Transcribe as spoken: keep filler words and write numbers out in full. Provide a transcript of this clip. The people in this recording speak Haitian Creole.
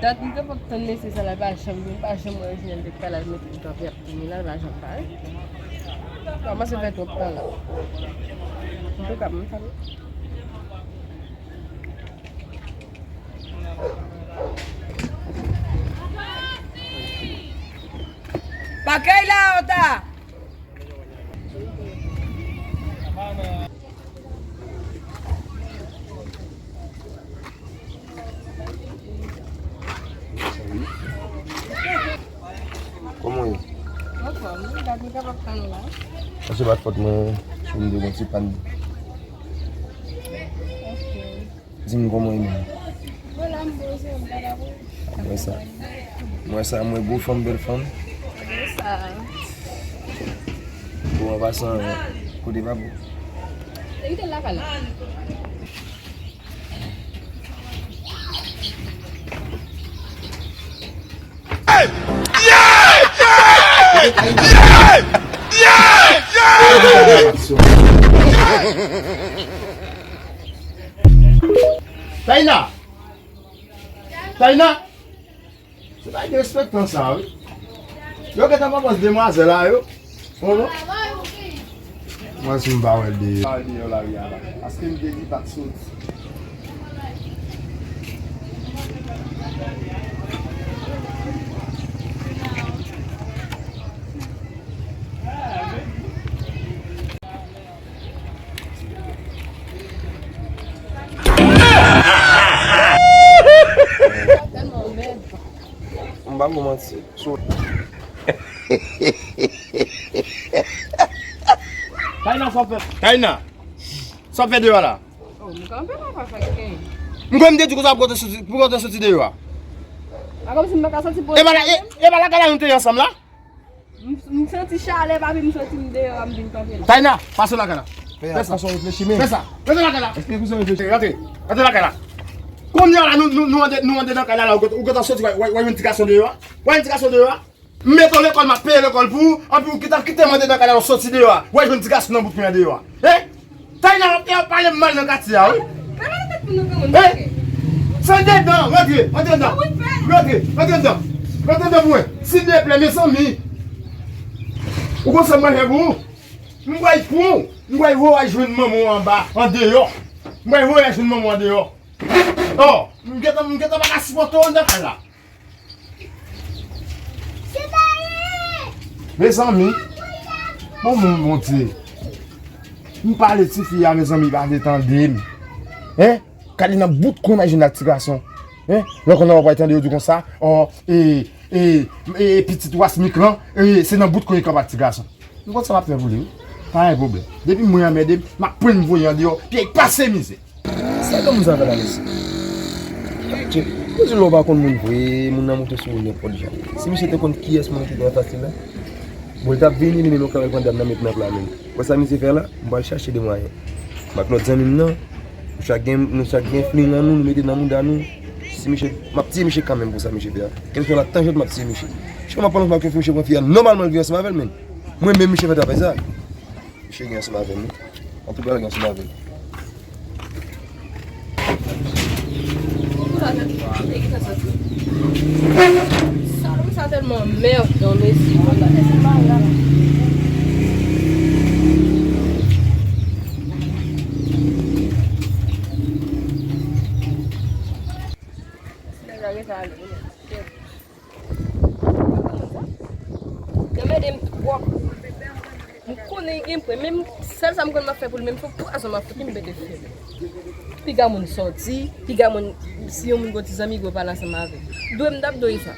Dat m te p ap tann mesye sa la, li pa janm vin, pa janm wè Reginald te pale, al mete l kanpe ap tann li la, li pa janm pale. Kòmanse fè twòp tan la. Antouka, m pa Pakèy la, ota! Kòman w ye? Anfòm, wi, gad, m kapab tann ou la. Sa se pa t fòt mwen, si m te gen ti pàn. Ok. Di m kòman w ye menm? Mwen la, m poze, m pa la pou. Mwen sa. Mwen sa, mwen gwo fanm, bèl fanm. Mwen sa. Bon, an pasan, kote papa w? Li te lakay la. Taina! Taina! Se pa derespektan sa, wi. Yo gentan pran pòz demwazèl la, yo. Mwen si m pa wè deyò. Pa wè deyò lari a la. Paske m te di pa t soti. M pa pou manti. Taina, sa w fè? Taina, sa w fè deyò la? Oh, m kanpe la, pa fè kenn. M kwè m te di konsa pou kote soti, pou kote soti deyò a. A kòmsi m pa ka soti pou. E pa la, e, e pa lakay la nou te ye ansanm la? M, m santi chalè, papi, m soti m deyò a, m vin kanpe la. Taina, pase lakay la. Fè sa. Fè sa, reflechi, men. Fè sa. Rete lakay la. Èske ou reflechi? Rantre. Rantre lakay la. Kounye a la, nou, nou, nou andedan kay la, la, ou gentan soti, w al jwenn ti gason deyò a. W al jwenn ti gason deyò a. M mete w lekòl, m ap peye lekòl pou ou, anpi ou gentan kite m andedan kay la, ou soti deyò a. W al jwenn ti gason nan bout men an deyò a. Hein? Taina, w ap pale m mal nan katye a, wi. Hein? Se dedan, rantre, rantre anndan. Rantre, rantre anndan. Rantre anndan pou mwen. Silvouplè, mezanmi. Ou konn sa m pral fè pou ou? M pral pran w. M pral voye w al jwenn manman w anba, andeyò. M pral voye w al jwenn manman w andeyò. Oh, m gentan, m gentan pa ka sipòte w anndan kay la. Mezanmi, bon moun Bondye. M pale tifi a, mezanmi, pa vle tande m. Hein? Gade nan bout kò w imajine ak ti gason. Hein? Lè w konn nan w ap tande yo di konsa, oh, e, e, e, pitit Wasmik lan, e, se nan bout kò l kanpe ak ti gason. M konn sa m ap fè pou li, wi. Pa gen pwoblèm. Depi mwen anmède, m ap pran m voye andeyò, pyè pase mizè. Sa granmoun sa fè la, mesye? Tchè, ou di lè w pa konn moun vre, moun nan moute sou ou nenpòt jan. Si misye te konn kiyès moun ki te anfas li la, bon, li t ap vini, li menm yo kanpe pandan m nan met nan pla menm. Wè sa misye fè la? M pral chache de mwayen. M ak lòt zanmi m nan, nou chak gen, nou chak gen fling an nou, nou mete nan mouda nou. Si misye, m ap tiye misye kanmenm pou sa misye fè a. Kèlkeswa la tan jòt, m ap tiye misye. Chak m ap pale ansanm ak yon fi, misye pran fi a nòmalman, l vin ansanm avè l, men mwen menm misye fè travay sa. Misye gen ansanm avè m, wi. Antouka, l gen ansanm avè m. Salopri sa tèlman mèd, non, mesye. Nan mède m twòp. M konnen li gen pwen, men m, sèl sa m konn m ap fè pou li, men m se yon pwazon m ap fout li, m mete fè. Piga moun sòti, piga moun, si yon moun gon ti zanmi, gwo pale ansanm avè l. Dwe m t ap dwe sa.